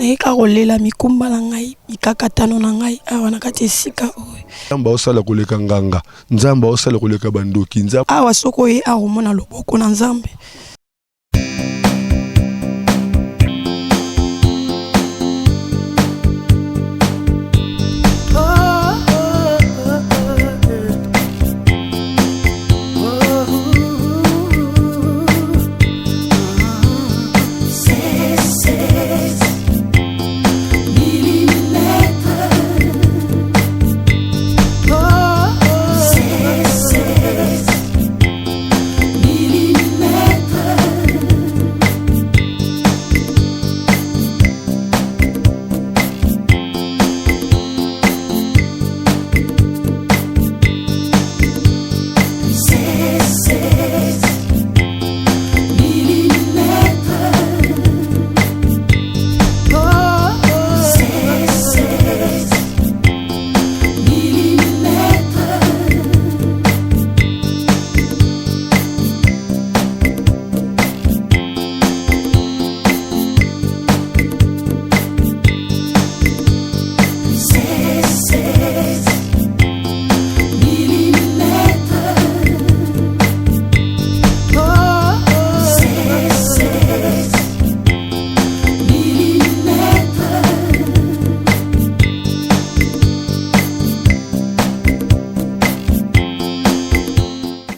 Naye kaka kolela mikumba na ngai, mikakatano na ngai awa na kati ya esika oyo. Nzambe aosala koleka nganga, Nzambe aosala koleka bandoki, Nzambe. Awa soki oye awa okomona loboko na Nzambe.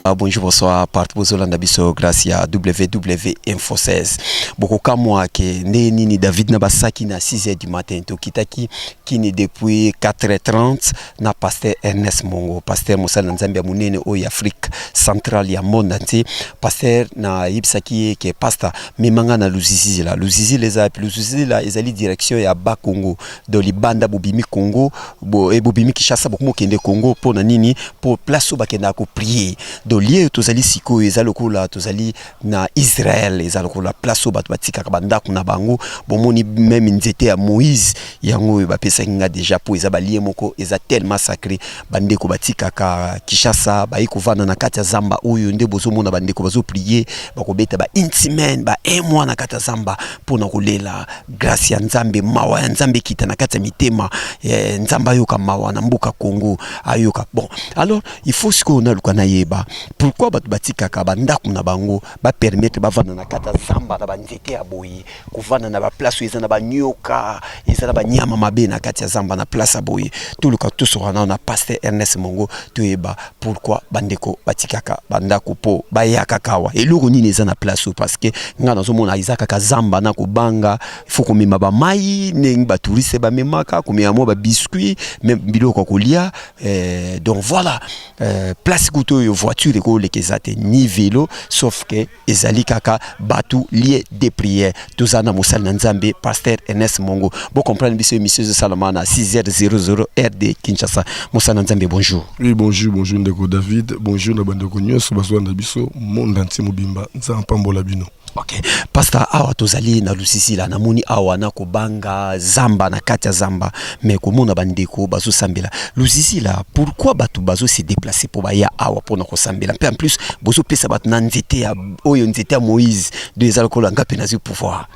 Ah, bonjour bonsoir partout bozolanda biso grâce ya ww info 16 bokokamwa ke nde nini david na basaki na 6 heures du matin tokitaki kini depuis 4h30 na pasteur Ernest Mongo pasteur mosali na Nzambe ya monene oyo ya Afrique centrale ya monde entier pasteur na yebisaki ye ke pasteur mema nga na Luzizila Luzizila eza wapi Luzizila ezali direction ya Bas Congo donc libanda bobimi Congo bo, eh, bobimi Kinshasa bokomi okende Congo mpo na nini mpo place oyo bakendaka ko prier donc lieu tozali sikoyo eza lokola tozali na Israël eza lokola place oyo bato batikaka bandako na bango bomoni meme nzete ya Moïse yango oyo bapesaki nga deja mpo eza balie moko eza tellement sacré bandeko batikaka Kinshasa baye kovanda na kati ya zamba oyo nde bozomona bandeko bazoprie bakobeta ba une semaine ba un mois na kati ya zamba mpo na kolela grâce ya Nzambe mawa ya Nzambe ekita na kati ya mitema eh, Nzambe ayoka mawa na mboka Congo ayoka bon alors il faut sikoyo naluka nayeba Pourquoi bato batikaka ba ndako na bango ba permettre bavanda na kati ya zamba na ba nzete ya boye, kovanda na ba place oyo eza na ba nyoka, eza na ba nyama mabe na kati ya zamba na place ya boye. Toluka tosoka nano na pasteur Ernest Mongo toyeba pourquoi bandeko batikaka ba ndako po baya kaka awa. Eloko nini eza na place oyo parce que nga nazomona eza kaka zamba na kobanga, il faut komema ba mayi ndenge ba touristes bamemaka, komema mwa ba biscuits, meme biloko ya kolia eh, donc voilà. Euh, place kutu oyo voiture ekoleka eza te ni velo sauf que ezali kaka bato lieu de prière toza na mosali na nzambe pasteur Ernest Mongo bo comprendre biso émission ezosalama na 6h00 heure de Kinshasa mosali na nzambe bonjour oui bonjour bonjour ndeko David bonjour na bandeko nyonso bazolanda biso monde entier mobimba nzambe apambola bino Ok pasta awa tozali na lusisila namoni awa na kobanga zamba na kati ya zamba mais komona bandeko bazosambela lusisila pourquoi bato bazo se déplacer mpo baya awa mpona kosambela mpe en plus bozopesa bato na nzete ya oyo nzete ya Moïse do eza lokola nga mpe nazwi pouvoir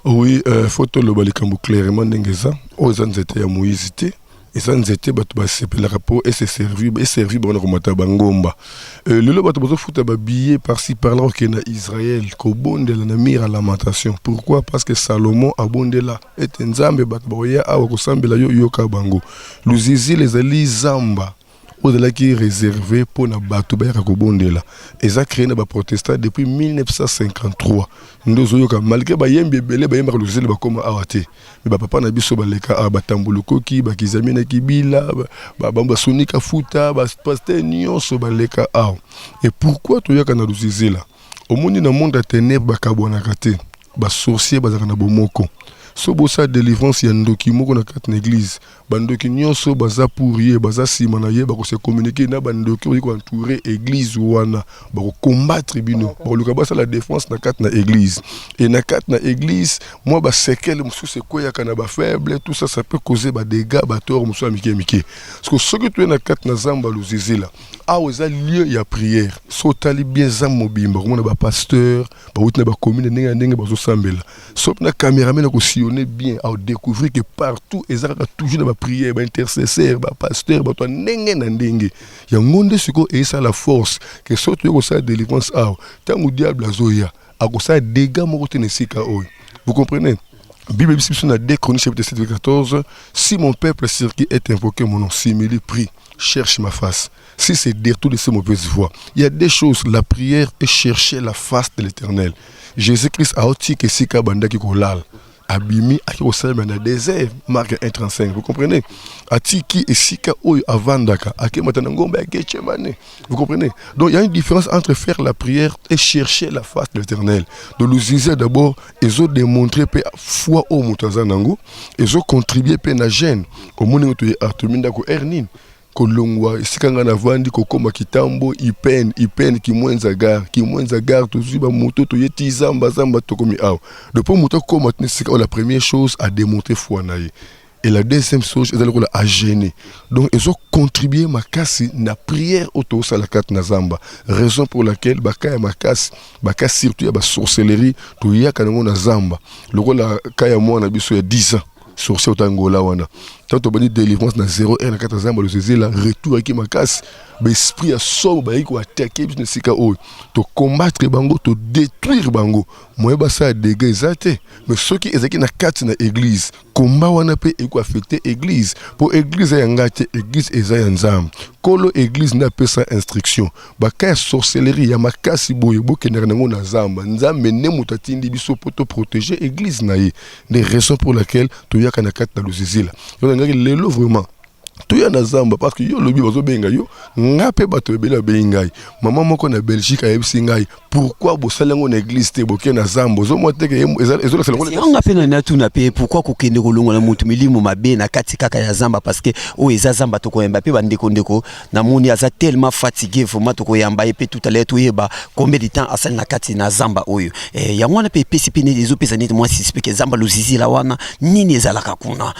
oui euh, faut toloba likambo clairement ndenge eza oyo eza nzete ya Moïse te eza nzete bato basepelaka mpo ese servi eservi bango na komata bangomba euh, lelo bato bazofuta babillet par-ci par-là kokende na israel kobondela na mire ya lamentation pourquoi parce que salomon abondela ete nzambe bato bakoya awa kosambela yo yoka bango luzizile ezali zamba oyo ezalaki réservé mpo na bato bayaka kobondela eza créé na baprotestant depuis 1953 nde ozoyoka malgré bayembi ebele bayembaka luzizile bakoma awa te Mais ba papa na biso baleka awa batambulukoki bakizami na kibila basoni kafuta ba pasteur nyonso baleka awa et pourquoi toyaka na luzizila omoni na monde ya ténèbres bakabwanaka te ba sorcier bazalaka na bomoko so bosala délivrance ya ndoki moko na kati na église Bandoki nyonso baza pour ye, baza nsima na ye, bakose communiquer na bandoki oyo koentourer église wana, bakocombattre bino, bakoluka basala défense na kati na église. E na kati na église, mwa basekele mosusu ekweyaka na bafaible, tout ça, ça peut causer badégâts, batort mosusu ya mike mike. Parce que soki toye na kati na zamba Luzizila, awa eza lieu ya prière. So otali bien zamba mobimba, komona bapasteur bauti na bacommune ndenge na ndenge bazosambela. So na cameraman akosillonner bien, adécouvrir que partout eza kaka toujours na baprière, baintercesseur, bapasteur, bato ya ndenge na ndenge. Yango nde sikoyo eyesala force ke soki toye kosala délivrance awa, ntango diable azoya, akosala dégâts moko te na esika oyo. Vous comprenez? Bible biso na 2 Chroniques chapitre 7 14: si mon peuple sur qui est invoqué mon nom s'humilie, prie, cherche ma face, si se détourne de ses mauvaises voies. Il y a des choses, la prière et chercher la face de l'Éternel. Jésus-Christ aotiki esika abandaki kolala, abimi, aki kosalema na désert, Marc 1:35. Vous comprenez? Atiki esika oyo avandaka, akemata na ngomba ya Getsemane. Vous comprenez? Donc il y a une différence entre faire la prière et chercher la face de l'Éternel. Donc Luziza d'abord ezodémontrer mpe foi oyo moto aza nango, ezocontribue mpe na jeûne. Omoni ngo toye atomi ndako aire nini, kolongwa esika ngai navandi kokóma Kitambo, Ipene, Ipene, Kimwenza gare, Kimwenza gare, tozwi bamoto, toye ti zamba, zamba, tokomi awa. Donc mpo moto akóma tina esika oyo, la première chose, adémontrer foi na ye, et la deuxième chose eza lokola ajeûner. Donc ezocontribue makasi na prière oyo tozosala kati na zamba, raison pour laquelle baka ya makasi, baka surtout ya basorcellerie, toyaka nango na zamba. Lokola ka ya mwana biso ya 10 ans, sorcier otangola wana, ntango tobandi délivrance na 0 heure na kati ya zamba Lozezela, retour ayaki makasi, baesprit ya somo bayaki koattaquer biso na esika oyo. Tocombattre bango, todétruire bango, moyen basala dégâts eza te. Mais soki ezalaki na kati na église, komba wana mpe ekoaffecter église, mpo église ya nga te, église eza ya Nzambe. Nkolo église nde apesa instruction: baka ya sorcellerie ya makasi boye, bokendaka nango na zamba. Nzambe nde moto atindi biso mpo toprotéger église na ye. Nde raison pour laquelle toyaka na kati na Lozizila. Yo nangaki lelo vraiment toya na zamba, parce que yo olobi bazobenga yo, nga mpe bato ebele babengi ngai. Mama moko na Belgique ayebisi ngai: pourquoi bosali yango na église te, boke na zamba? Ozomona teke ezolakisa yango. Nga mpe na natuna mpe: pourquoi kokende kolongola motu milimo mabe na kati kaka ya zamba? Parce que oyo eza zamba. Tokoyamba mpe bandeko. Ndeko namoni aza tellement fatigué, vraiment tokoyamba ye mpe tout à l'heure, toyeba combien de temps asali na kati na zamba oyo. Yango wana mpe epesi mpe neti, ezopesa neti mwa suspect ke zamba Lozizila wana, nini ezalaka kuna?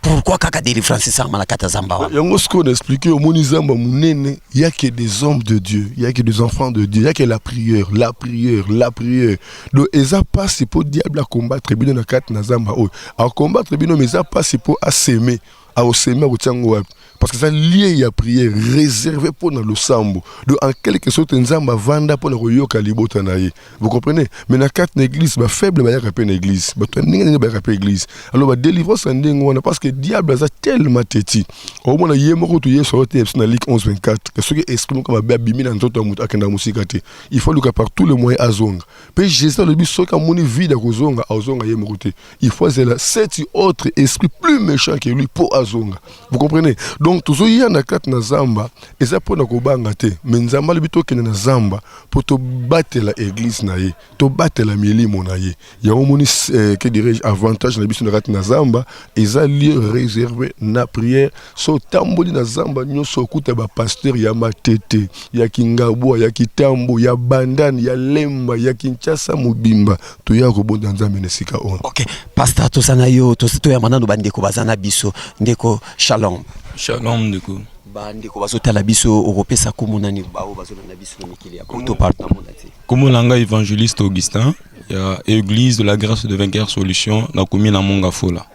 Pourquoi kaka délivrance esalama na kati ya zamba wana? Yango sikoyo na expliquer. Omoni zamba monene, ya que des hommes de Dieu, ya que des enfants de Dieu, ya que la prière, la prière, la prière. Donc eza mpasi mpo diable acombattre bino na kati na zamba oyo. Acombattre bino, mais eza mpasi mpo asemer. Akosemer, akotia yango wapi? Parce que eza lieu ya prière, réservé mpo na losambo. Donc en quelque sorte Nzambe avanda mpo na koyoka libota na ye. Vous comprenez? Mais na kati na église, bafaible bayaka mpe na église, bato ya ndenge ndenge bayaka mpe église. Alors badélivrance ya ndenge wana, parce que diable aza tellement têtu. Omona ye moko to Yesu ayo te biso na Luc 11 24 ke soki esprit moko mabe abimi na nzoto ya moto, akenda mosika te, il faut luka par tous les moyens azonga. Mpe Jésus alobi soki amoni vide akozonga, azonga ye moko te, il faut azela sept autres esprits plus méchants que lui mpo azonga. Vous comprenez? Donc tozoya na kati na zamba, eza mpona kobanga te, mais Nzambe alobi tokende na zamba mpo tobatela église na ye, tobatela milimo na ye. Yango moni, que dirais-je, avantage na biso na kati na zamba, eza lieu réservé na prière. So otamboli na zamba nyonso, okuta bapasteur ya Matete, ya Kingabwa, ya Kitambo, ya Bandani, ya Lemba, ya Kinshasa mobimba, toya kobonda Nzambe na esika oyo. Ok, pasteur, toza na yo. Toyamba nano bandeko baza na biso. Ndeko, shalom. Shalom, ndeko. Bandeko bazotala biso, okopesa kombo nani bao bazolanda biso na mikili ya poto, partout na monde te? Kombo na ngai évangéliste Augustin ya Église de la Grâce de Vainqueur Solution, nakomi na Mongafola.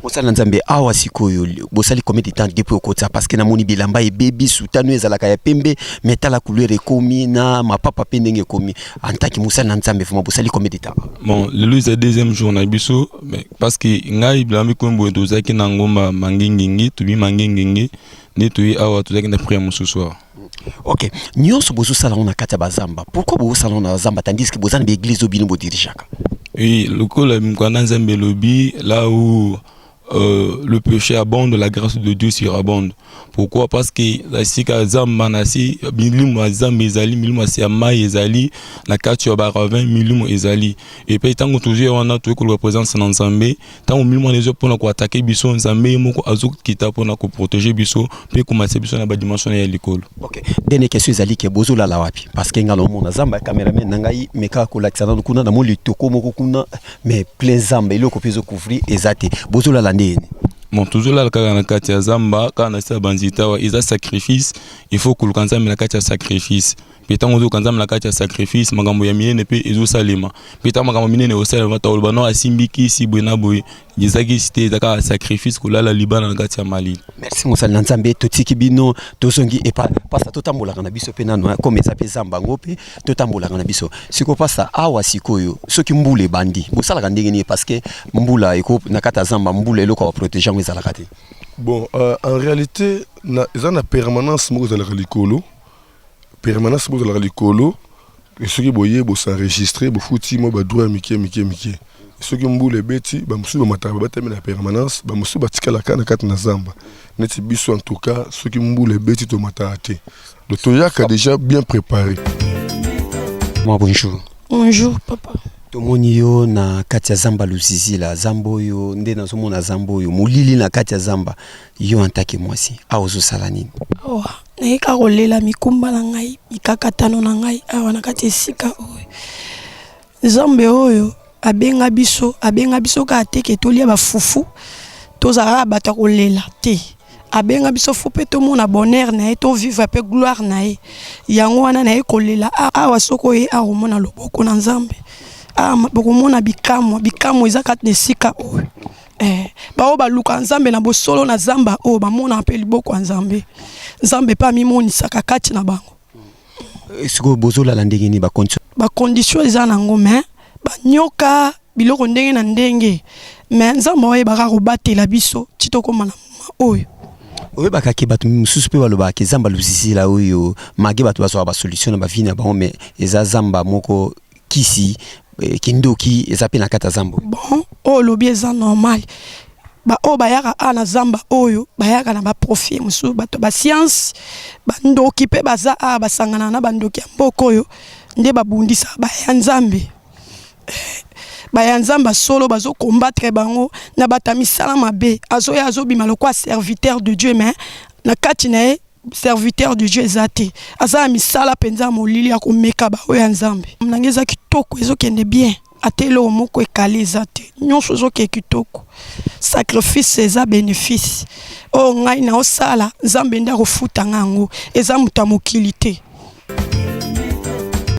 Mosala na Nzambe, awa sikoyo bosali combien de temps depuis okota? Parce que namoni bilamba ebebi, sutano ezalaka ya pembe, mais tala couleur ekomi na mapapa mpe ndenge ekomi. En tant que mosala na Nzambe, vraiment bosali combien de temps? Bon, lelo eza deuxième jour na biso, mais parce que ngai bilamba ekomi boye, tozalaki na ngomba Mangengingi, tobi Mangengingi nde toye awa, tozalaki na prière mosusu awa. Ok, nyonso bozosala ngo na kati ya bazamba, pourquoi bozosala ngo na bazamba tandis que boza na baéglise oyo bino bodirigeaka? Oui, lokola mokanda Nzambe elobi, là où le péché abonde, la grâce de Dieu surabonde. Pourquoi? Parce que esika zamba na si milimo ya zamba ezali, milimo ya mai ezali na kati ya baravin, milimo ezali. Et puis ntango tozwi wana, toyei koluka présence na Nzambe. Ntango milimo wana ezwa mpona koattaquer biso, Nzambe ye moko azokita mpona koprotéger biso mpe komatisa biso na badimension ya likolo. Ok, dernière question ezali ke bozolala wapi? Parce que nga naomona zamba, cameraman na ngai meka kolakisa nano kuna, namoni litoko moko kuna, mais plein zamba, eloko mpe ezocouvrir eza te. Bozolala ndeni? Bon, tozolala kaka na kati ya zamba, kaka na se ya banzete awa. Eza sacrifice, il faut koluka Nzambe na kati ya sacrifice. Mpe ntango ozoluka Nzambe na kati ya sacrifice, makambo ya minene mpe ezosalema. Mpe ntango makambo minene ekosalema, toloba no asimbi kisi boye na boye, eza kisi te, eza kaka sacrifice, kolala libana na kati ya malili. Merci, mosali na Nzambe. Totiki bino, tozongi epa pasa. Totambolaka na biso mpe nano, comme eza mpe zamba yango mpe totambolaka na biso. Sikoyo pasa, awa sikoyo soki mbula ebandi, bosalaka ndenge nini? Parce que mbula eko na kati ya zamba, mbula, eloko ya baprotéger yango ezalaka te. Bon, en réalité na, eza na permanence moko ezalaka likolo, permanence moko ezalaka likolo. Soki boye bos'enregistrer, bofuti mwa badroit ya mike mike mike. Soki mbula ebeti, bamosusu bamataka, babatami na permanence, bamosusu batikalaka na kati na zamba neti biso. En tout cas, soki mbula ebeti, tomataka te, donc toyaka déjà bien préparé. Moi, bonjour. Bonjour, papa. Tomoni yo na kati ya zamba Luzizila, zamba oyo nde nazomona, zamba oyo molili na kati ya zamba. Yo antake mwasi, awa ozosala nini? Awa naye kaka kolela mikumba na ngai, mikakatano na ngai awa na kati esika oyo. Nzambe oyo abenga biso, abenga biso kaka te ke tolia bafufu, tozala kaka bato ya kolela te. Abenga biso faut mpe tomona bonheur na ye, tovivre mpe gloire na ye. Yango wana naye kolela awa. Soki oye awa, omona loboko na Nzambe awa, bokomona bikamwa. Bikamwa eza kati na esika oyo. Baoyo baluka Nzambe na bosolo na zamba oyo, bamona mpe liboko ya Nzambe. Nzambe mpe amimonisaka kati na bango. Sikoyo bozolala ndenge nini? Bacondition? Bacondition eza nango, mais banyoka, biloko ndenge na ndenge, mais Nzambe oyebaka kobatela biso ti tokóma na moma oyo. Oyebaka ke bato mosusu mpe balobaka ke zamba Luzizila oyo mage, bato bazwaka basolution na bavie na bango, mais eza zamba moko kisi, kindoki eza mpe na kati ya zamba oyo. Bon, oyo olobi eza normal. Baoyo bayaka awa na zamba oyo, bayaka na baprofit mosusu, bato bascience, bandoki mpe baza awa, basangana na bandoki ya mboka oyo nde babundisa baya Nzambe. Baya Nzambe solo, bazokombattre bango na bato ya misala mabe. Azoya, azobima lokola serviteur de Dieu, mais na kati na ye serviteur de Dieu eza te. Aza na misala mpenza ya molili ya komeka baoyo ya Nzambe. Nange eza kitoko, ezokende bien, ata eloko moko ekale eza te, nyonso ezokende kitoko. Sacrifice eza bénéfice. Oyo ngai naosala, Nzambe nde akofuta nga yango, eza moto ya mokili te.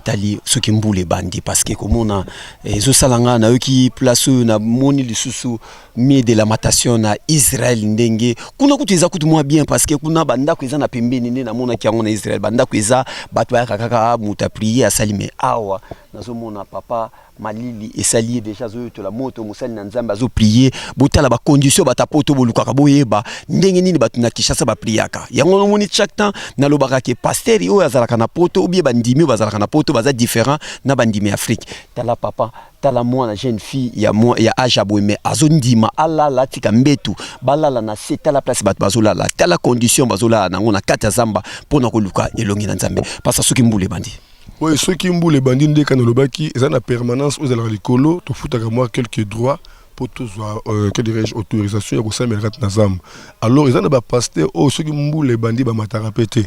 Tali soki mbula ebandi, parce que komona ezosala nga, nayoki place oyo, namoni lisusu mur de lamentation na Israel, ndenge kuna kutu eza kutu mwa bien, parce que kuna bandako eza na pembeni. Nde namonaki yango na Israel, bandako eza, bato bayaka kaka, moto aprier, asali. Mais awa nazomona papa, malili esali ye déjà, azoyotola moto, mosali na Nzambe azoprier. Botala bacondition. Bato poto bolukaka boyeba ndenge nini bato na Kinshasa bapriaka. Yango nomoni chaque temps nalobaka ke pasteur oyo azalaka na poto obie bandimi oyo bazalaka na poto baza différent na bandimi ya Afrique. Tala papa, tala mwana, jeune fille ya, mwa, ya age ya boye, mais azondima alala, atika mbetu, balala na se. Tala place bato bazolala, tala condition bazolala nango na kati ya zamba mpona koluka elongi na Nzambe. Pasa, soki mbula ebandi? Oyo soki mbula ebandi, nde kaka nalobaki, eza na permanence oyo ezalaka likolo, tofutaka mwa quelques droits mpo tozwa, que dirais-je, autorisation ya kosambela kati na zamba. Alors eza na bapasteur oyo soki mbula ebandi, bamataka mpe te.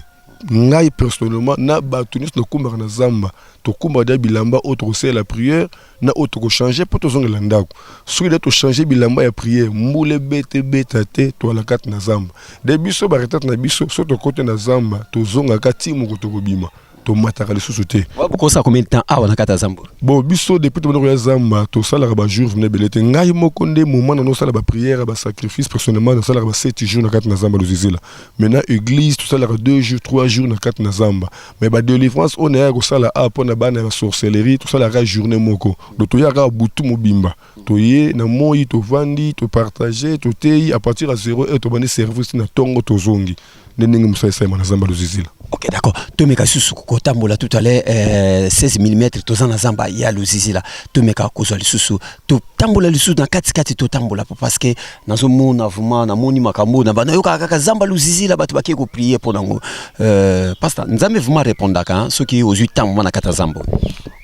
Ngai personnellement na bato nyonso tokumbaka na zamba, tokumbaka dia bilamba oyo tokosalela prière na oyo tokochanger mpo tozongela ndako. Soki de tochanger bilamba ya prière, mbula ebeta ebeta te, toala kati na zamba. De biso baretraite na biso, soki tokote na zamba, tozongaka ti moko tokobima, tomataka lisusu te. Bokosala combien de temps awa na kati ya zamba? Bon, biso depuis tobanda koya zamba, tosalaka bajour vraiment ebele te. Ngai moko nde moment na nosala baprière, basacrifice, personnellement nasalaka ba 7 jours na kati na zamba Lozizila. Maintenant église tosalaka 2 jours, 3 jours na kati na zamba, mais badélivrance oyo nayaka kosala awa mpo na bana ya basorcellerie, tosalaka journée moko. Donc toyaka butu mobimba, toye na moi, tovandi, topartage, toteyi à partir ya 0 heure, tobandi service na ntongo, tozongi. Nde ndenge mosala esalema na zamba Luzizila. Ok, d'accord. Tomeka lisusu kotambola tout à l'heure, 16 mm, toza na zamba ya Luzizila. Tomeka kozwa lisusu, totambola lisusu na katikati, totambola po parce que nazomona vraiment, namoni makambo na bana, yokaka kaka zamba Luzizila, bato bakei koprier mpo nango. Pasteur, Nzambe vraiment répondaka, hein, soki ozwi ntango na kati ya zamba?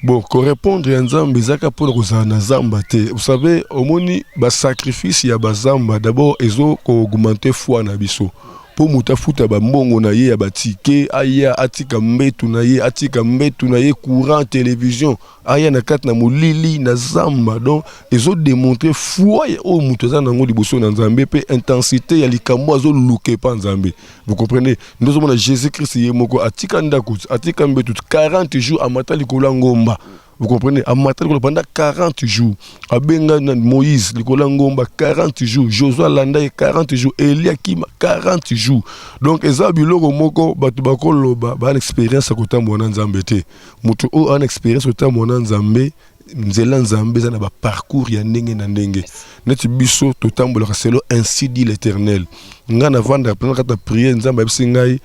Bon, korépondre ya Nzambe ezaka mpona kozala na zamba te. Vous savez, omoni basacrifice ya bazamba, d'abord ezo koaugmenter foi na biso, mpo moto afuta bambongo na ye ya batike, aya atika mbetu na ye, atika mbetu na ye, courant, télévision, aya na kati na molili na zamba. Donc ezodémontrer foi oyo moto aza nango liboso na Nzambe, mpe intensité ya likambo azoluka epa Nzambe. Vous comprenez? Nde ozomona Jésus Christ ye moko atika ndako, atika mbetu, 40 jours amata likolo ya ngomba. Vous comprenez? Amata likolo pendant 40 jours. Abenga na Moïse likolo ya ngomba 40 jours, Josué alanda ye 40 jours, Eli akima 40 jours. Donc eza biloko moko bato bakoloba baa na expérience ya kotambola na Nzambe te. Moto oyo aa na expérience kotambola na Nzambe, nzela Nzambe eza na baparcours ya ndenge na ndenge. Neti biso totambolaka selon ainsi dit l'Éternel. Ngai navandaka mpena kati na prière, Nzambe ayebisi ngai: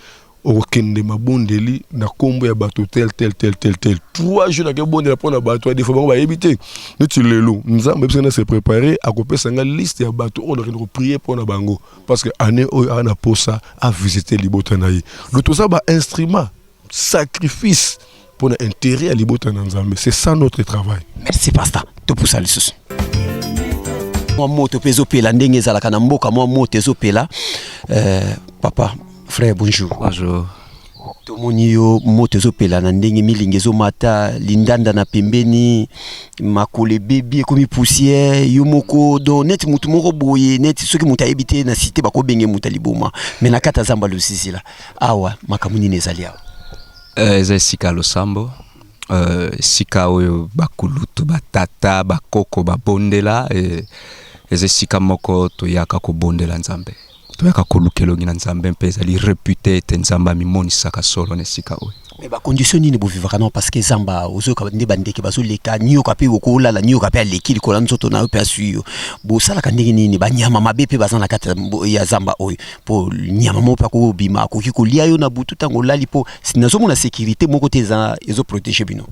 okokende mabondeli na nkombo ya bato tel, tel, tel, tel, tel. 3 jours nakebondela mpo na bato. Des fois bango bayebi te. Neti lelo Nzambe ayebisi ngai na se préparer, akopesa ngai liste ya bato oyo nakende koprier mpo na bango, parce que année oyo aa na posa avisite libota na ye. Donc toza bainstrument, sacrifice mpo na intérêt ya libota na Nzambe. C'est ça notre travail. Merci, pasteur. Topusa lisusu. Mwa moto mpe ezopela ndenge ezalaka na mboka, mwa moto ezopela. Papa frère, bonjour. Bonjour. Tomoni yo, moto ezopela na ndenge milingi ezomata, lindanda na pembeni, makolo ebebi, ekomi poussière. Yo moko donc neti motu moko boye, neti soki moto ayebi te na cité, bakobenge moto aliboma. Mais na kati ya zamba Luzizila awa, makambo nini ezali awa? Eza esika ya losambo, esika oyo bakulutu, batata, bakoko babondela. Eza esika moko toyaka kobondela Nzambe, toyaka koluka elongi na Nzambe, mpe ezali réputé ete Nzambe amimonisaka solo na esika oyo. Mais bacondition nini bovivaka nao? Parce que zamba, ozoyoka nde bandeke bazoleka, nioka mpe okolala, nioka mpe aleki likolo ya nzoto na yo mpe aswi yo. Bosalaka ndenge nini? Banyama mabe mpe baza na kati ya zamba oyo, mpo nyama moko mpe akobima, akoki kolia yo na butu ntango olali, mpo nazomona sécurité moko te eza ezoprotéger bino.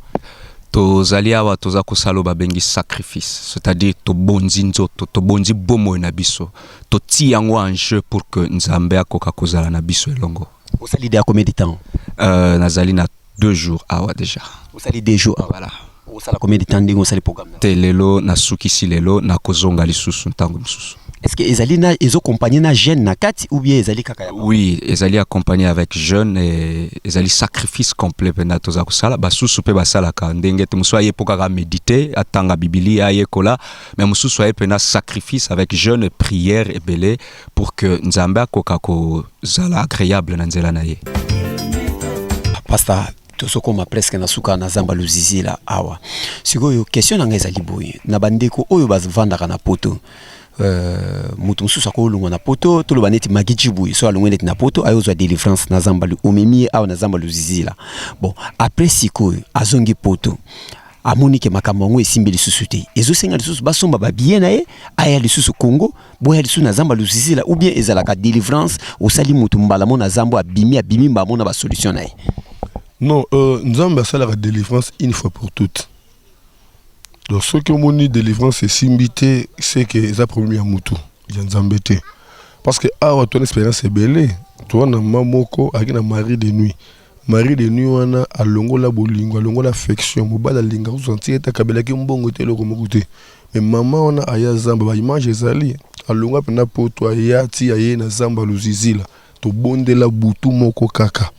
Tozali awa, toza kosala oyo babengi sacrifice, c'est-à-dire tobonzi nzoto, tobonzi bomoi na biso, totii yango en jeu pour que Nzambe akoka kozala na biso elongo. Osali déjà combien de temps? Nazali na 2 jours awa déjà. Osali 2 jours awa? Voilà. Osala combien de temps ndenge osali programme na? Te, lelo nasukisi, lelo nakozonga lisusu ntango mosusu. Est ce que ezali na ezoaccompagner na jeûne na kati ou bien ezali kaka ya? Oui, ezali accompagné avec jeûne et ezali sacrifice complet mpenza toza kosala. Basusu mpe basalaka ndenge te. Mosusu aye mpo kaka méditer, atanga Bibilia, ayekola, mais mosusu aye mpenza sacrifice avec jeûne et prière ebele pour que Nzambe akoka kozala agréable na nzela na ye. Pasteur, tozokóma presque na suka na zamba Luzizila awa. Sikoyo question na ngai ezali boye: na bandeko oyo bavandaka na poto, moto mosusu akolongwa na poto, toloba neti Magi Jibuyi, so alongwe neti na poto, aye ozwa délivrance na zamba, omemi ye awa na zamba Luzizila. Bon, après sikoyo azongi poto, amoni ke makambo yango esimbi lisusu te, ezosenga lisusu basomba babillet na ye, aya lisusu Congo, boya lisusu na zamba Luzizila, ou bien ezalaka délivrance osali motu mbala mo na zamba, abimi, abimi mbala mo na basolution na ye? Non, Nzambe asalaka délivrance une fois pour toutes. Donc soki omoni délivrance esimbi te, c'est que eza problème ya mutu, ya Nzambe te. Parce que awa tona expérience ebele. Toza na mama moko ayaki na mari de nuit. Mari de nuit wana alongola bolingo, alongola affection. Mobali alingaka kosentir ete akabelaki mbongo te, eloko moko te. Mais mama wana aya zamba, baimage ezali, alongwa mpena poto, aya ti aye na zamba Luzizila, tobondela butu moko kaka,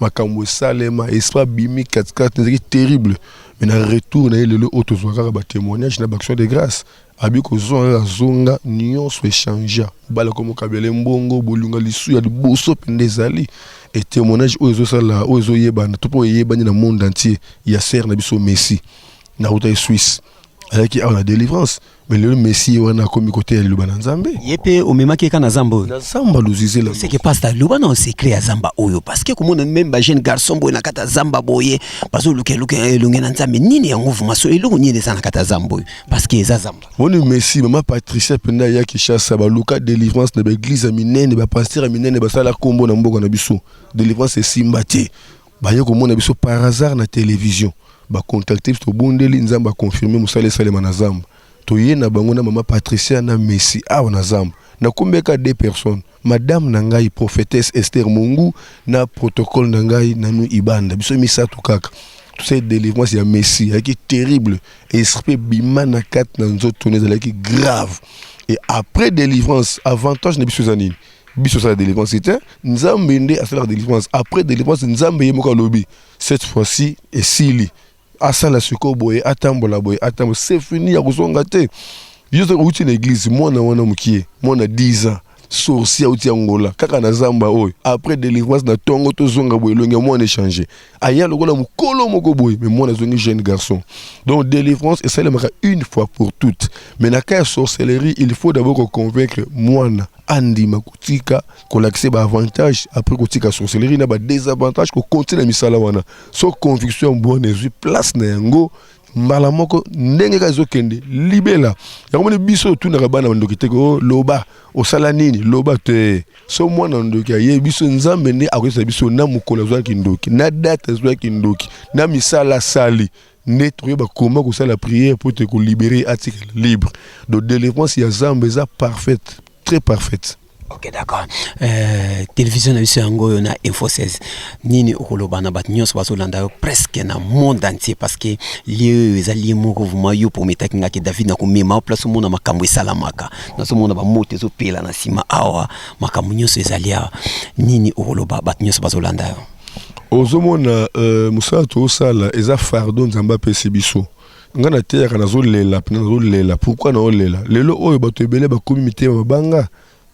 makambo esalema, esprit abimi katikati, ezalaki terrible. Mais na retour na ye lelo oyo, tozwa kaka batémoignage na baaction de grâce. Abi kozonga kaka, azonga, nyonso échange, mobali akomokabela mbongo, bolingo lisu ya liboso mpenza ezali. E témoignage oyo ezosala, oyo ezoyebana to mpo eyebani na monde entier, ya sœur na biso Messi nauta ye Suisse. Ayaki awa na délivrance, mais lelo Messi wana akomi koteya liloba na Nzambe. Ye mpe omemaki eka na zamba oyo? Na zamba Luzizela. Seke pasteur, loba na secret ya zamba oyo, parce que komona même ba jeune garçon boye na kati ya zamba boye, bazoluka elongi na Nzambe, nini yango vraiment? So eloko nini eza na kati ya zamba oyo? Parce que eza zamba. Moni Messi, mama Patricia mpenza ya Kinshasa, baluka délivrance na baéglise ya minene, bapasteur ya minene basala nkombo na mboka na biso, délivrance esimba te. Baye komona biso par hasard na télévision, bacontacte biso, tobondeli, Nzambe aconfirme, mosala esalema na zamba. Toye na bango na mama Patricia na Messi awa na zamba. Nakombeka deux personnes, madame na ngai prophétesse Esther Mongu na protocole na ngai Nanu Ibanda, biso misato kaka. Tosali délivrance ya Messi, ezalaki terrible, esprit bima na kati na nzoto no, ezalaki grave. Et après délivrance, avantage na biso eza nini? Biso osala délivrance te, Nzambe nde asalaka délivrance. Après délivrance, Nzambe ye moko alobi: cette fois-ci esili, asala sikoyo boye, atambola boye, atambola, c'est fini, ya kozonga te. Yo soki outi na église, mwana wana mokie, mwana 10 ans, sorcier, auti Angola, kaka na zamba oyo. Après délivrance, na ntongo tozonga boye, elongi ya mwana échange, aya lokola mokolo moko boye, mais mwana azongi jeune garçon. Donc délivrance esalemaka une fois pour toutes. Mais na cas ya sorcellerie, il faut d'abord koconvaincre mwana andima kotika, kolakisa baavantage après kotika sorcellerie na badésavantage kokontinue na misala wana. So conviction ya mwana ezwi place na yango mbala moko, ndenge kaka ezokende libela. Yango moni biso otunaka bana bandoki te: o loba osala nini, loba te. So mwana ndoki aye biso, Nzambe nde akoyebisa biso na mokolo azwaki ndoki, na date azwaki ndoki, na misala asali, nde toyeba koma kosala prière po te kolibérer, atikala libre. Donc délivrance ya Nzambe eza parfaite, très parfaite. Ok, d'accord. Télévision na biso yango oyo na Info 16. Nini okoloba na bato nyonso bazolanda yo presque na monde entier? Parce que lieu oyo eza lieu moko vraiment yo prometaki ngaki, David, na komema place omona makambo esalamaka. Nazomona bamoto ezopela na nsima awa, makambo nyonso ezali awa. Nini okoloba bato nyonso bazolanda yo? Ozomona, mosala toosala eza fardeau Nzambe apesi biso. Ngai nateyaka, nazolela mpena, nazolela. Pourquoi naolela? Lelo oyo bato ebele bakomi mitema mabanga,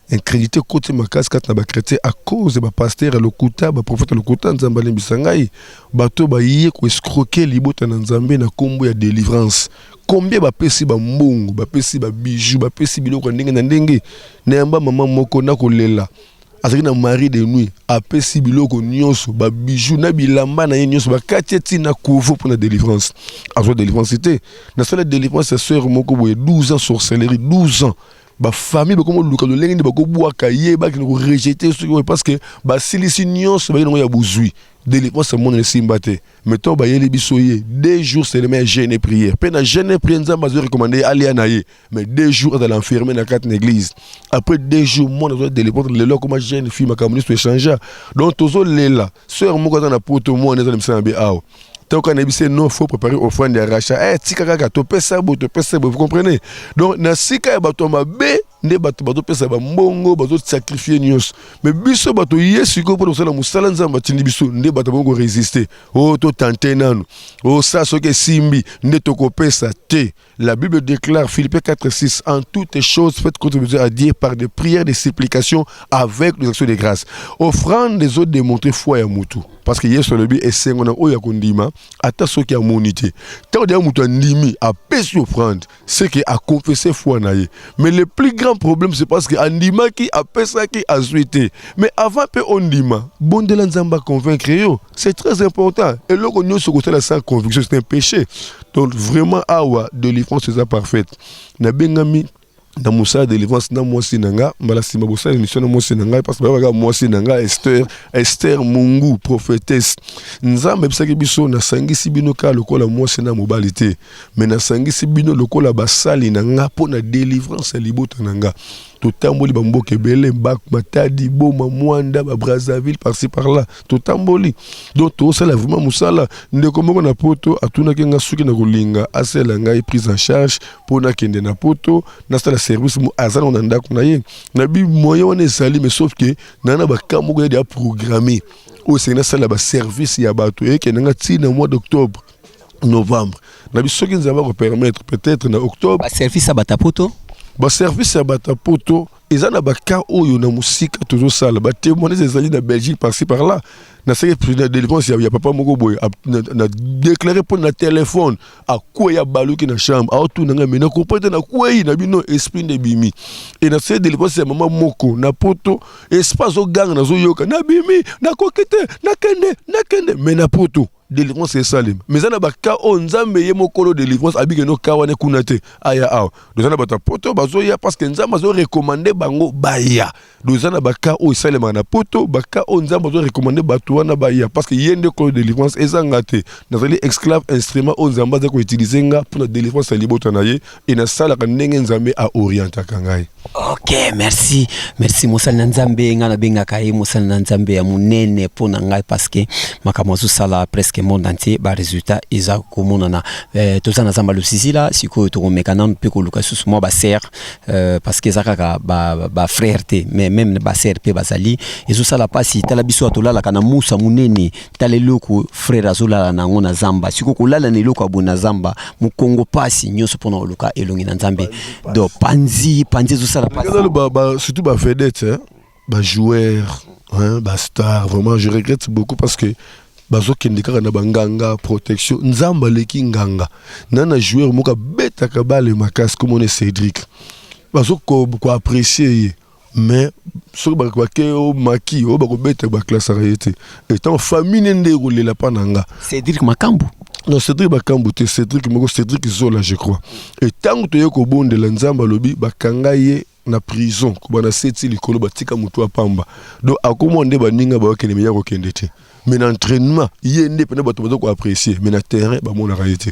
incrédulité koti makasi kati na bachrétien à cause ya bapasteur ya lokuta, baprophète ya lokuta. Nzambe alembisa ngai, bato baye koescroquer libota na Nzambe na nkombo ya délivrance. Combien bapesi bambongo, bapesi babiju, bapesi biloko ya ndenge na ndenge. Nayamba mama moko na kolela, azalaki na mari de nuit, apesi biloko nyonso, babiju na bilamba na ye nyonso, bakati ye ntina couvre mpona délivrance, azwa délivrance te. Nasala délivrance ya sœur moko boye, 12 ans sorcellerie, 12 ans. Bafamille bakoma oluka lolenge nde bakobwaka ye, bakende korejeter soki oyo, parce que basilisi nyonso baye nango ya bozwi. Délivrance amonana esimba te. Mais ntango bayeli biso ye, 2 jours seulement ya jeûne et prière, mpe na jeûne et prière, Nzambe azwi recommande alia na ye, mais 2 jours azala enfermé na kati na église. Après 2 jours, mwana azwa délivrance, lelo akoma jeune fille, makambo nyonso échange. Donc tozolela sœur moko aza na Poto, mwana eza na misala na be awa. Tant qu'on a dit non, faut préparer offrande ya rachat, tika kaka topesa boye, topesa boye, vous comprenez? Donc na sika ya bato ya mabe nde bato bazopesa bambongo, bazosacrifier nyonso. Mais biso bato ye sikoyo mpona kosala mosala Nzambe atindi biso, nde bato bango korésister: o totante nanu, osala, soki esimbi nde tokopesa te. La Bible déclare, Philippiens 4 6: en toutes choses, faites contribuer à Dieu par des prières, des supplications avec des actions de grâce. Offrande ezodémontrer foi ya mutu, parce que Yesu alobi: esengo na oyo ya kondima ata soki amoni te. Ntango deya moto andimi, apesi offrande, c'est que aconfesse foi na ye. Mais le plus grand problème, c'est parce que andimaki, apesaki, azwi te. Mais avant mpe ondima, bondela Nzambe aconvaincre yo, c'est très important. Eloko nyonso kosala sans conviction, c'est un péché. Donc vraiment awa délivrance eza parfaite. Nabengami na mosala ya délivrance na mwasi na nga. Mbala nsima bosala émission na mwasi na ngai, parce que bayebaka mwasi na nga Esther, Esther Mungu, prophétesse. Nzambe ayebisaki biso: nasangisi bino kaka lokola mwasi na mobali te, mais nasangisi bino lokola basali na nga mpo na délivrance ya libota na nga. Totamboli bamboka ebele, Matadi, Boma, Mwanda, Babrazzaville, par-ci par-là totamboli. Donc tozosala vraiment mosala. Ndeko moko na Poto atunaki nga soki na kolinga asala ngai prise en charge mpo nakende na Poto, nasala service. Aza nango na ndako na ye. Nabi moyen wana ezali, mais sauf que naa na baka moko ya programme oyo esengi nasala baservice ya bato, ekende nga ntina mois d'octobre, novembre. Nabi soki Nzambe akopermettre, peut-être na octobre. Baservice ya bato ya Poto? Baservice ya bato ya Poto. Eza na bacas oyo na mosika tozosala, batémoignage ezali na Belgique, par-ci par-là. Nasaki président délivrance ya papa moko boye, na déclaré mpo na telefone, akwei, abaluki na chambre, aotuna ngai: "Me nakomprendre te, nakwei na bino, esprit nde ebimi." E nasali délivrance ya mama moko na Poto, esprit azoganga, nazoyoka, nabimi, nakoki te, nakende, nakende. Me na Poto délivrance esalema. Mais eza na bacas oyo Nzambe ye mokolo délivrance abike no ka wana kuna te, aya awa. Eza na bato ya Poto bazoya parce que Nzambe azorecommander bango baya. Do eza na bacas oyo esalemaka na Poto, bacas oyo Nzambe azorecommander bato wana baya, parce que ye nde kolo délivrance. Ezanga te, nazali esclave, instrument oyo Nzambe aza koutiliser nga mpona délivrance ya libota na ye, e nasalaka ndenge Nzambe aorientaka ngai. Ok, merci, merci mosali na Nzambe. Ngai nabengaka ye mosali na Nzambe ya monene mpo na ngai, parce que makambo azosala presque monde entier, barésultat eza komonana. Toza na zamba Losisila. Sikoyo tokomeka nanu mpe koluka susu mwa basœur, parce que eza kaka bafrère te, mais même basœur mpe bazali, ezosala mpasi. Tala biso tolalaka na musa monene, tala eloko frère azolala na yango na zamba. Sikoyo kolala na eloko ya boye na zamba, mokongo pasi nyonso, mpona koluka elongi na Nzambe. Donc panzi, panzi ezosala pasi. Surtout bavedette, hein, bajoueur, hein, bastar, vraiment je regrette beaucoup, parce que bazokende kaka na banganga protection. Nzambe aleki nganga. Na joueur moko abetaka bale makasi, komona Cédric, bazokoapprécier ye, mais soki bake omaki oyo bakobeta, baklasaka ye te. Etango famille ne nde ekolela mpa na nga. Cédric Makambu? Non, Cédric Bakambu te, Cédric moko, Cédric Zola je crois. Etango toye kobondela, Nzambe alobi bakanga ye na prison kobanda seti likolo, batika motu apamba. Donc akomona nde baninga bakokende, me ya kokende te. Mais na entraînement, ye nde mpena bato baza koapprécier, mais na terrain bamonaka ye te.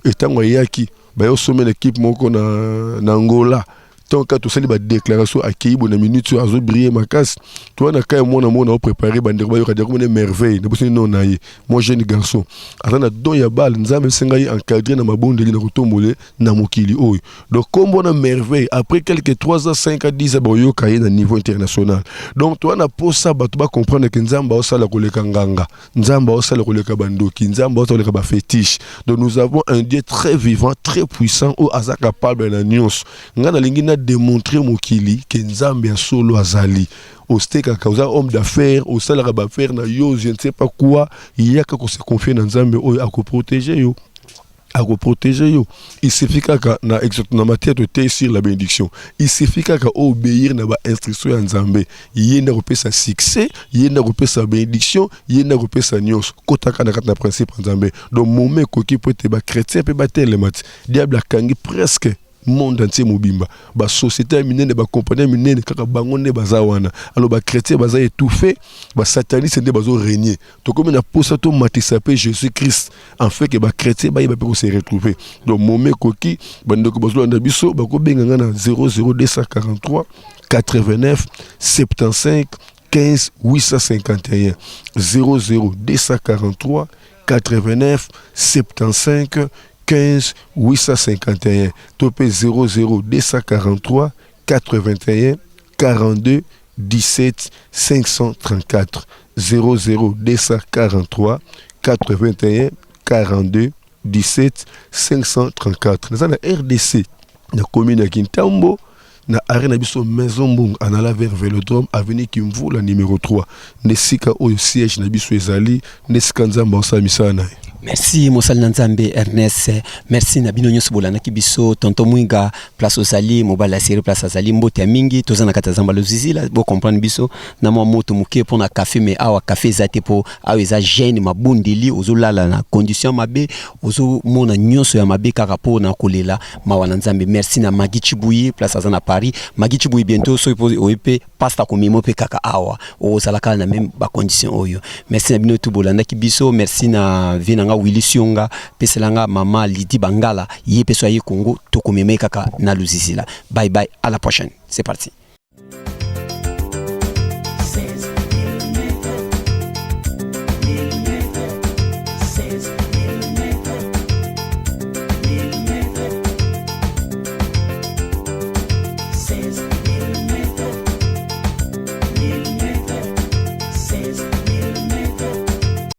Etango ayaki, bayosomela équipe moko na Angola. Ntango kaka tosali badéclaration, akei bo na minute oyo azobriller makasi. Toza na kai mwana moko na oprépare, bandeko bayoka diakomone Merveille na bosini no na ye. Moi jeune garçon aza na don ya bale, Nzambe epesi ngai encadré na mabondeli na kotombole na mokili oyo. Donc kombo na Merveille, après quelques 3 ans, 5 à 10 ans, baoyoka ye na niveau international. Donc toza na posa bato bacomprendre ke Nzambe aosala koleka nganga, Nzambe aosala koleka bandoki, Nzambe aosala koleka bafétiche. Donc nous avons un Dieu très vivant, très puissant, oyo aza capable na nyonso. Ngai nalingi na démontrer mokili ke Nzambe ya solo azali. Ostekaka, oza homme d'affaires, osalaka baaffaire na yo, je ne sais pas quoi, yaka kose confier na Nzambe oyo akoprotéger yo, akoprotéger yo. Il suffit kaka na matière tote sur la bénédiction, il suffit kaka obéir na bainstruction ya Nzambe. Ye nde akopesa succès, ye nde akopesa bénédiction, ye nde akopesa nyonso. Kotaka na kati na principe ya Nzambe. Donc moment ekoki po ete bachrétien mpe batelema ti diable akangi presque monde entier mobimba, basociété ya minene, bacompagnie ya minene, kaka bango nde baza wana. Alors bachrétien baza étouffé, basataniste nde bazorégner. Tokomi na posa tomatisa mpe Jésus Christ, en fait ke bachrétien bayeba mpe kose retrouver. Donc moment ekoki. Bandeko bazolanda biso, bakobenga nga na 00243 89 75 15 851, 00243 89 75 15 851, to mpe 00 243 81 42 17 534, 00 243 81 42 17 534. Naza na RDC, na commune ya Kintambo, na arrêt na biso Maison Mbongo, anala vers Vélodrome, avenue Kimvula numéro 3, nde sika oyo siège na biso ezali, nde sika Nzambe aosala misala na ye. Merci mosali na Nzambe Ernest. Merci na bino nyonso bolandaki biso. Tonton Mwinga, place ozali, mobali ya série, place azali, mbote ya mingi. Toza na kati ya zamba Lozizila, bocomprendre biso na mwa moto moke mpo na kafe, mais awa kafe eza te, mpo awa eza gene mabundeli. Ozolala na condition mabe, ozomona nyonso ya mabe kaka mpo na kolela mawa na Nzambe. Merci na Magi Chibuyi, place aza na Paris. Magi Chibuyi, bientôt soki mpo oye mpe pasta komemo mpe kaka awa, ozala kaka na même bacondition oyo. Merci na bino tu bolandaki biso. Merci na vie na nga Willi Sionga, peselanga mama Lidi Bangala, ye mpe so aye Congo, tokomema ye kaka na Luzizila. Bye bye, à la prochaine, c'est parti.